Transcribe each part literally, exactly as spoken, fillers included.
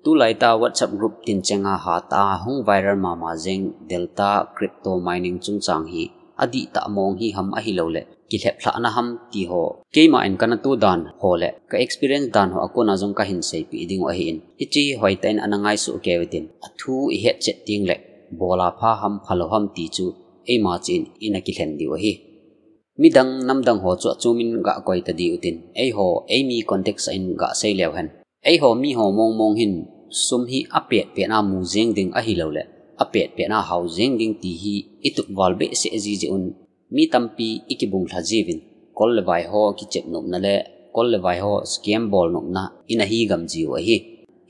Tulai ta WhatsApp group tin chenga hatah a hung viral mama jeng Delta crypto mining chungchang hi adih tah mong hi ham ahilouleh kilhep lhahna ham ti ho, keima in kana tu dan ho le ka experience dan ho a kona jong kahin seipeh ding u ahin, hiche hoitah in ana ngaisuh kei utin, athu ihet chet ding le bola pha ham phalou ham ti chu eima cheh in ina kilhen diu ahi. Midang namdang ho chu achumin gah koi ta diu tin, eiho eimi context a in gah sei leu hen. Eiho miho mong mong hin sum hi apet pet na mu jeng ding ahilouleh apet pet na hao jeng ding ti hi itup val behseh jiji un, mi tampi ikibung lha jiuvin, kol le vai ho kichep nopna le kol le vai ho scam bol nopna ina hi gam jiu ahi.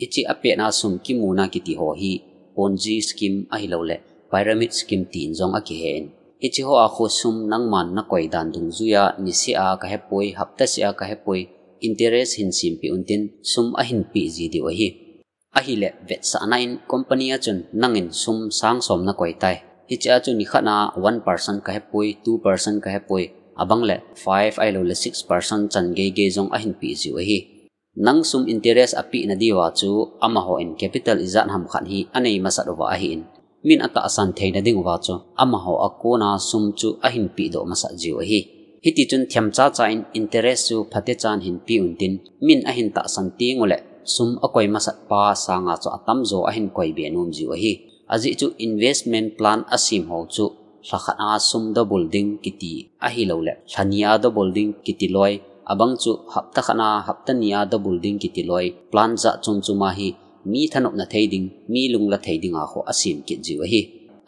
Hiche apet na sum kimuna kiti ho hi Ponzi scheme ahilouleh pyramid scheme tin jong akihen. Hiche ho a khu sum nangman nakoi dan dungjuia niseh a kahepoi, hapta seh a kahepoi, interest hin simpeh untin sum ahin peh ji diu ahi. Ahileh vetsahna in company a chun nangin sum sang som nakoi tai, hiche a chu nikhat a one percent kahepoi, two percent kahepoi, abang le five ahilouleh six percent chan geigei jong ahin peh jiu ahi. Nang sum interest apeh nadiuva chu amaho in capital ijat ham khat hi anei masat uva ahin, min atahsan theina ding uva chu amaho a kona sum chu ahin peh doh masat jiu ahi. Hitichun themcha cha in interest chu phatechan hin peh untin, min ahin tahsan teng uleh sum akoi masat pa sanga chu atamjo ahin koi be nom jiu ahi. Ajeh chu investment plan asem ho chu lha khat a sum double ding kiti ahilouleh lha ni a double ding kiti loi, abang chu hapta khat a hapta ni a double ding kiti loi, plan jat chom chom a hi mi thanopna thei ding, mi lungla thei dinga khu asem kit jiu ahi.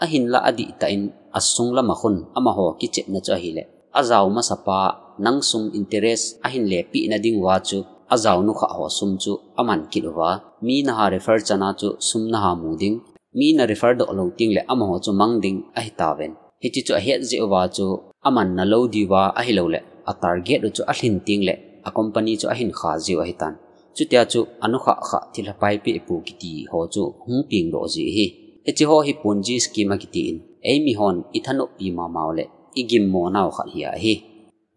Ahinla adihtah in asung lama khun amaho kichepna chu ahileh, ajao masapa nang sum interest ahin lepeh nading uva chu ajao nukhah ho sum chu aman kit uva, mi naha refer chana chu sum naha mu ding, mi na refer doh lou tengleh amaho chu mang ding ahitauvin. Hiche chu ahet jeh uva chu amanna lou diuva ahilouleh a target u chu alhin tengleh a company chu ahin kha jiu ahitan. Chutia chu anukhah khah thilha paipeh pu kiti ho chu hung peng doh ji ahi. Hiche ho hi Ponzi scheme akitin, eimi hon ithanoppi mama uleh igimmo nau khat hi ahi.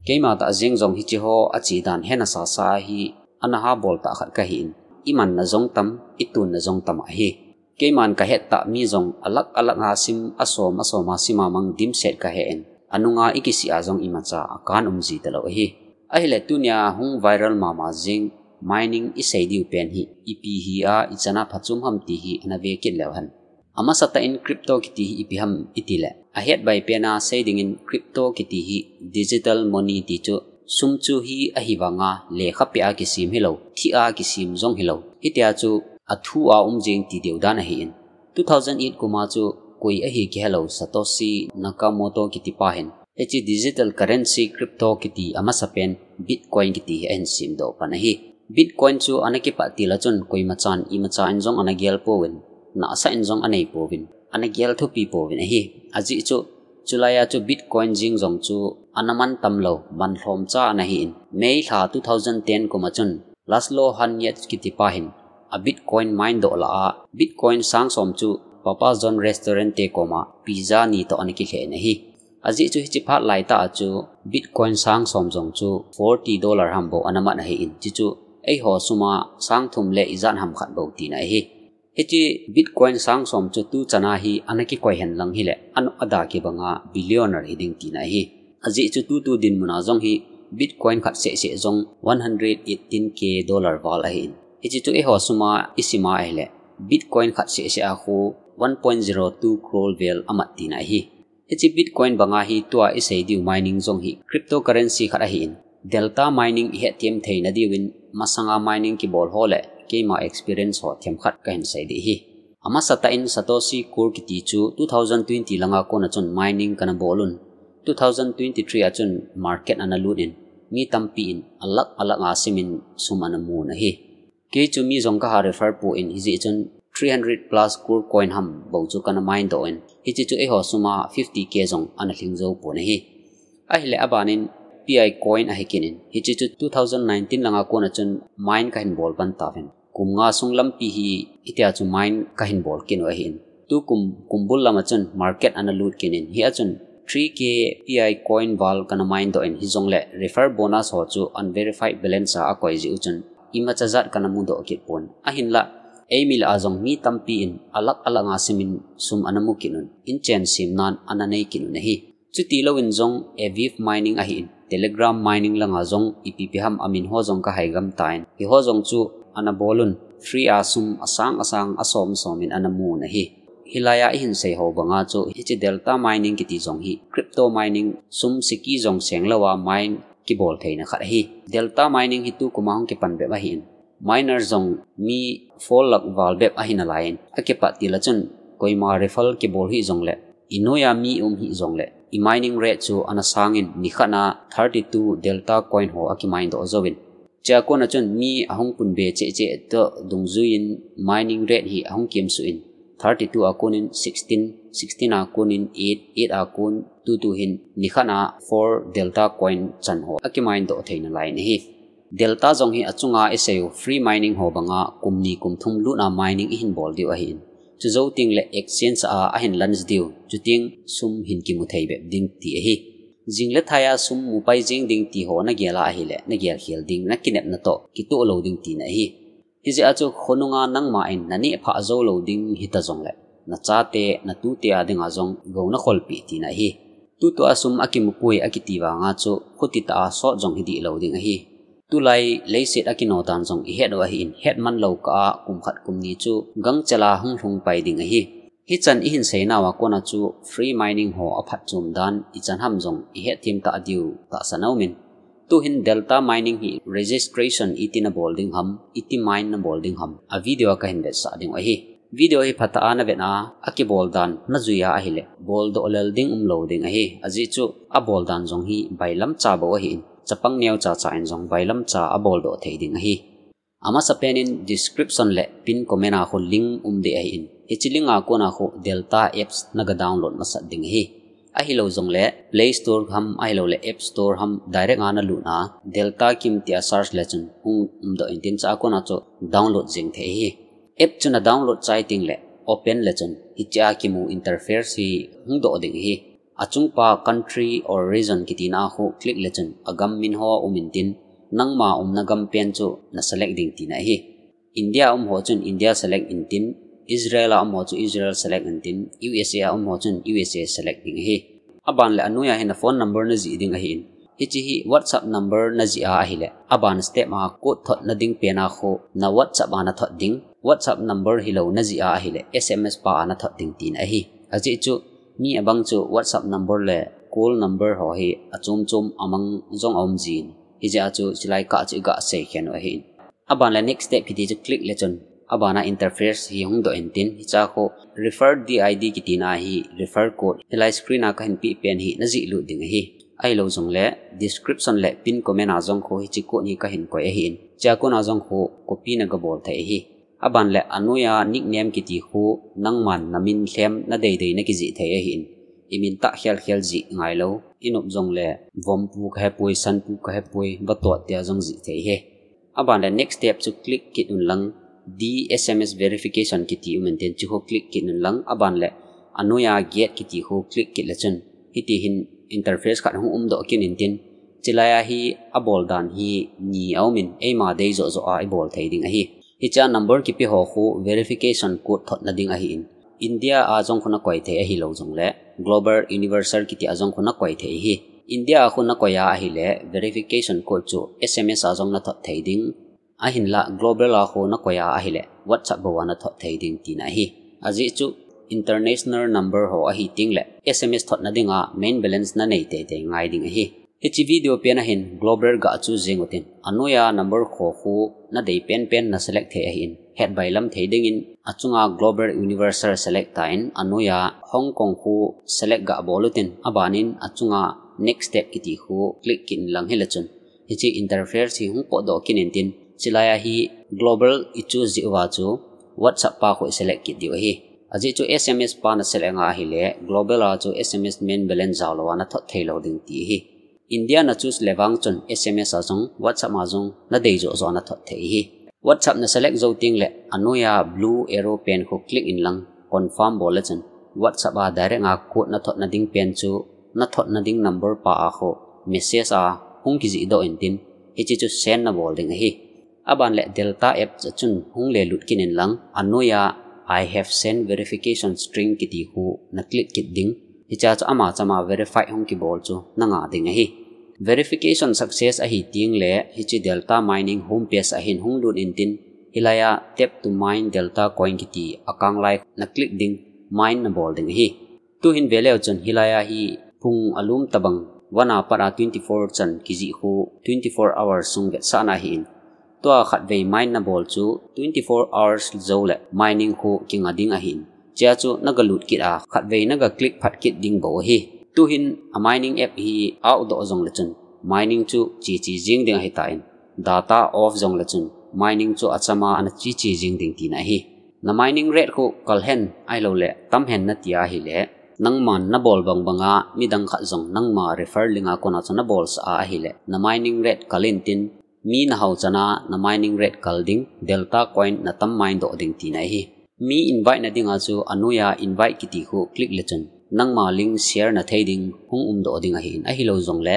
Keima tah jeng jong hiche ho ache dan hena sasa ahi, ana ha bol tah khat kahin, imanna jong tam, itunna jong tam ahi. Keiman kahet tah mi jong alak alak a sim, asom asom a sim a mang dimset kahen, anunga ikisih a jong imacha akan um ji talou ahi. Ahileh tunia hung viral mama jeng mining isei diu pen hi ipi hi a ichan a phachom ham ti hi ana ve kit leu hen. Amasatah in crypto kiti hi ipi ham itileh, ahet bai pen a sei dingin crypto kiti hi digital money ti chu sum chu hi ahivanga lekha peh a kisem hilou, thih a kisem jong hilou, hitia chu athu a um jeng ti deu dan ahin. Two thousand eight kum a chu koi ahi kihelou Satoshi Nakamoto kiti pa hin hiche digital currency crypto kiti amasapen Bitcoin kiti hi ahin semdoh pan ahi. Bitcoin chu ana kipat til a chun koimachan imacha in jong ana gel pouvin, nahsah in jong anei pouvin, ana gel thupi pouvin ahi. Ajeh chu, chulai a chu Bitcoin jeng jong chu ana man tamlou, man lhomcha ana hin. May lha two thousand ten kum a chun Laszlo Hanyecz kiti pa hin a Bitcoin mine doh lah a Bitcoin sang som chu Papa John Restaurant te koma pizza ni toh ana kilhen ahi. Ajeh chu hiche phat laitah a chu Bitcoin sang som jong chu forty dollar ham bou ana man ahin, hiche chu eiho sum a sang thum le ijat ham khat bou tina ahi. Hiche Bitcoin sang som chu tuchan a hi ana kikoi hen lang hileh, anoda kibanga billionaire hiding tina ahi. Ajeh chu tutu dinmun a jong hi Bitcoin khat seh seh jong one hundred eighteen K dollar val ahin. Hiche chu eiho sum a isim a ahileh, Bitcoin khat seh seh a khu one point zero two crore val amat tina ahi. Hiche Bitcoin banga hi tua isei diu mining jong hi cryptocurrency khat ahin. Delta mining ihet them theina diuvin masanga mining kibol ho le keima experience ho themkhat kahin sei ding ahi. Amasatah in Satoshi Kur kiti chu two thousand twenty langa kona chun mining kana bol un. Two thousand twenty-three a chun market ana lut in, mi tampi in alak alak a simin sum ana mun ahi. Kei chu mi jong kaha refer pon, hijeh chun three hundred plus Kur coin ham bou chu kana mine doh in, hiche chu eiho sum a fifty K jong ana lhing jou pon ahi. Ahileh abanin Pi coin ahi kit in, hiche chu two thousand nineteen langa kona chun mine kahin bol pan tauvin, kum nga sung lampi hi hitia chu mine kahin bol kit u ahin. Tukum, kumbul lama chun market ana lut kit in, hia chun three K Pi coin val kana mine doh in, hijongleh refer bonus ho chu unverified balance a akoi jeh u chun imacha jat kana mudoh kit pon. Ahinlah, Eimi lah a jong mi tampi in alakh alakh a simin sum ana mu kit un, inchen semnan ana nei kit un ahi. Chuti louvin jong Aviv Mining ahin, Telegram mining langa jong ipi ipi ham amin ho jong ka haigam tan, hiho jong chu ana bol un, free a sum asang asang asom som in ana mu un ahi. Hilai a ihin sei ho banga chu hiche Delta Mining kiti jong hi crypto mining, sum siki jong seng lou a mine kibol theina khat ahi. Delta Mining hi tukum a hung kipan bep ahin, miner jong mi four lakh val bep ahi nalai in, akipat til a chun koima referral kibol hih jongle, i noiya mi um hih jongle, i mining rate chu ana sangin, nikhat a thirty two Delta coin ho akimine doh jouvin. Chua kona chun mi ahung pun be cheh cheh toh dungjuiyin mining rate hi ahung kimsuh in, thirty two a konin sixteen, sixteen a konin eight, eight a kon tutu hin nikhat a four Delta coin chan ho akimine doh thei nalai in ahi. Delta jong hi achunga isei u free mining ho banga kum ni kum thum lut a mining ihin bol diu ahin, chujou tengle exchange a ahin launch diu, chuteng sum hin kimu thei bep ding ti ahi. Jing le thai a sum mu pai jeng ding ti ho nagel a ahile, nagel khel ding, nakinepna toh kitoh lou ding tina ahi. Hijeh a chu khonunga nangma in naneh phah jou lou ding hita jongle, nachate, natute a dinga jong gou nakholpeh tina ahi. Tutua sum akimu poi akiti vanga chu khuti tah a sot jong hi dih lou ding ahi. Tulai leiset akino dan jong ihet u ahin, hetman lou kah a kum khat kum ni chu gangchel a hung lhung pai ding ahi. Hichan ihin seinauva kona chu free mining ho aphatchom dan ichan ham jong ihet them tah diu tahsan aumin. Tuhin Delta Mining hi registration iti nabol ding ham, iti mine nabol ding ham, a video a kahin vetsah ding u ahi. Video hi phatah a navet a, akibol dan najui a ahile, boldoh lel ding umlou ding ahi. Ajeh chu abol dan jong hi bailamcha bou ahin, chapang neocha cha in jong bailamcha abol doh thei ding ahi. Amasapen in description le pin comment a khu link um ding ahin, hiche link a kona khu Delta apps naga download masat ding ahi. Ahilou jongle Play Store ham, ahiloule App Store ham, direct a nalut a Delta Kim tia search le chun hung umdoh intin, chua kona chu download jeng thei ahi. App chu nadownload chai tengle open le chun hichea kimu interface hi hungdoh ding ahi. Achungpa country or region kitina khu click le chun agam min ho um intin, nangma umna gam pen chu naselect ding tina ahi. India a um ho chun India select intin, Israel a um ho chu Israel select intin, U S A a um ho chun U S A select ding ahi. Abanle anoiya hi naphone number najih ding ahin, hiche hi WhatsApp number najih a ahile, aban step a code thotna ding pen a khu naWhatsApp a nathot ding, WhatsApp number hilou najih a ahile S M S pa a nathot ding tina ahi. Ajeh chu mi abang chu WhatsApp number le call number ho hi achom chom amang jong aum jin, hijeh a chu chulai kah chu iga seikhen u ahin. Abanle next step kiti chu click le chun, abana interface hi hungdoh intin, hichea khu referred ID kitina hi refer code, hilai screen a kahin peh pen hi najih lut ding ahi. Ahilou jongle description le pin comment a jong khu hiche code hi kahin koi ahin, chua kona jong khu copy nagabol thei ahi. Abanle anoiya nickname kiti khu nangman namin lhem nadeidei nakijih thei ahin, imin tah khelkhel jih ngailou, inop jongle Vompu kahepoi, Sanpu kahepoi, Vatot tia jong jih thei ahi. Abanle next step chu click kit unlang, D S M S verification kiti um intin, chu khu click kit unlang, abanle anoiya get kiti khu click kit le chun hitihin interface khat hung umdoh kit intin, chulai a hi abol dan hi ni aumin, eima dei joh joh a ibol thei ding ahi. Hichea number kipe ho khu verification code thotna ding ahin, India a jong khu nakoi thei ahilou jongle Global Universal kiti a jong khu nakoi thei ahi. India a khu nakoi a ahile verification code chu S M S a jong nathot thei ding, ahinla Global a khu nakoi a ahile WhatsApp bou a nathot thei ding tina ahi. Ajeh chu international number ho ahi tengle S M S thotna dinga main balance nanei teitei ngai ding ahi. Hiche video pen a hin Global ga choose jeng utin, anoiya number kho khu nadei penpen naselect thei ahin, het bailam thei dingin achunga Global Universal select tan, anoiya Hong Kong khu select ga bol utin, abanin achunga next step kiti khu click kit inlang, hile chun hiche interface hi hung potdoh kit intin, chulai a hi Global i choose jeh uva chu WhatsApp pa khu i select kit diu ahi. Ajeh chu S M S pa naselect nga ahile Global a chu S M S main balance jaolou a nathot theilou ding ti ahi. India nachoose le vang chun S M S a jong WhatsApp a jong nadei joh joh a nathot thei ahi. WhatsApp naselect jou tengle anoiya blue arrow pen khu click inlang, confirm bol le chun WhatsApp a direct a code nathotna ding pen chu nathotna ding number pa a khu message a hung kijihdoh intin, hiche chu send nabol ding ahi. Aban le Delta app chu chun hung le lut kit in lang, anoiya I have sent verification string kiti khu na click kit ding. Hichea chu ama chama verify hung kibol chu na ngah ding ahi. Verification success ahi teng le, hiche Delta Mining homepage a hin hung lut in tin, hilaiya Tap to Mine Delta Coin kiti a kanglai na click ding, mine na bol ding ahi. Tuhin ve leu chun hilaiya hi pung alum tabang, one a pat a twenty-four chan kijih khu twenty-four hours sung vetsahna ahin. Tua khatvei mine na bol chu twenty-four hours jou le mining khu kinga ding ahin. Chea chu na ga lut kit a, khatvei na ga click phat kit ding bou ahi. Tuhin a mining app hi out doh jong le chun, mining chu cheche jing ding ahitan, data off jong le chun, mining chu achama ana cheche jing ding tina ahi. Na mining rate khu kal hen ahilou le tam hen na tia ahile, nangman na bol bang banga midang khat jong nangma refer link a kona chu na bolsah a ahile, na mining rate kal in tin, mi na hao chana na mining rate kal ding, Delta Coin na tam mine doh ding tina ahi. Mi invite na dinga chu anoiya invite kiti khu click le chun, nangma link share na thei ding hung um doh ding ahin, ahilou jong le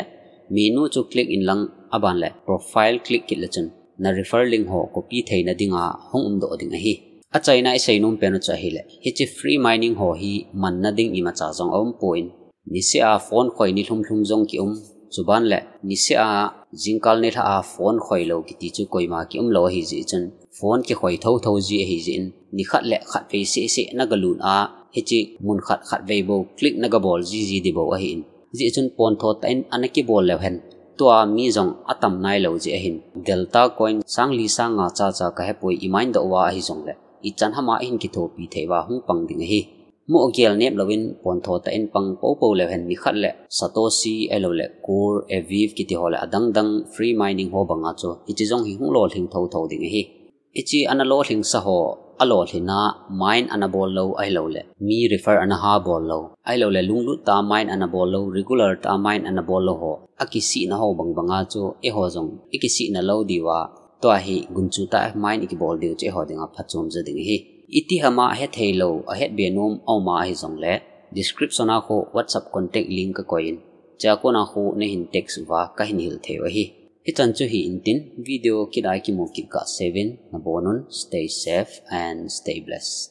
menu chu click in lang, aban le profile click kit le chun, na refer link ho copy theina dinga hung um doh ding ahi. Achaina i seinom pen u chu ahile, hiche free mining ho hi manna ding imacha jong aum pon, niseh a phone khoi ni lhum lhum jong kium, chuban le niseh a jingkal nilhah a phone khoi lou kiti chu koima kium lou ahi jeh chun, phone kikhoi tho tho ji ahi jeh in, nikhat le khatvei seh seh na ga lut a, hiche mun khat khatvei bou click na ga bol ji ji ding bou ahin. Jeh chun pontho tah in ana kibol leu hen, tua mi jong atam nailou jeh ahin, Delta Coin sang li sang nga cha cha ka hepoi, i mine doh uva ahi jong le, ichan hama ihin kithopi thei uva hung pang ding ahi. Mo gel nep louvin pontho tah in pang popo leu hen, nikhat le Satoshi ahilou le Core, Aviv kiti ho le adang dang free mining ho banga chu hiche jong hi hung lolhing tho tho ding ahi. Hiche ana lolhing sa ho, alolhin a mine ana bol lou ahilou le, mi refer ana ha bol lou ahilou le, lunglut tah a mine ana bol lou, regular tah a mine ana bol lou ho, akisihna ho bang banga chu eiho jong ikisihna lou diu a, tua hi gunchu tah a mine ikibol diu chu eiho dinga phachom jo ding ahi. Iti hama ahet thei lou, ahet be nom aum a ahi jong le, description a khu WhatsApp contact link ka koi in, chea kona khu na hin text uva ka hin hil thei u ahi. Hichan chu hi in tin, video kit a kimu kit kah seuvin, na bon un, stay safe and stay blessed.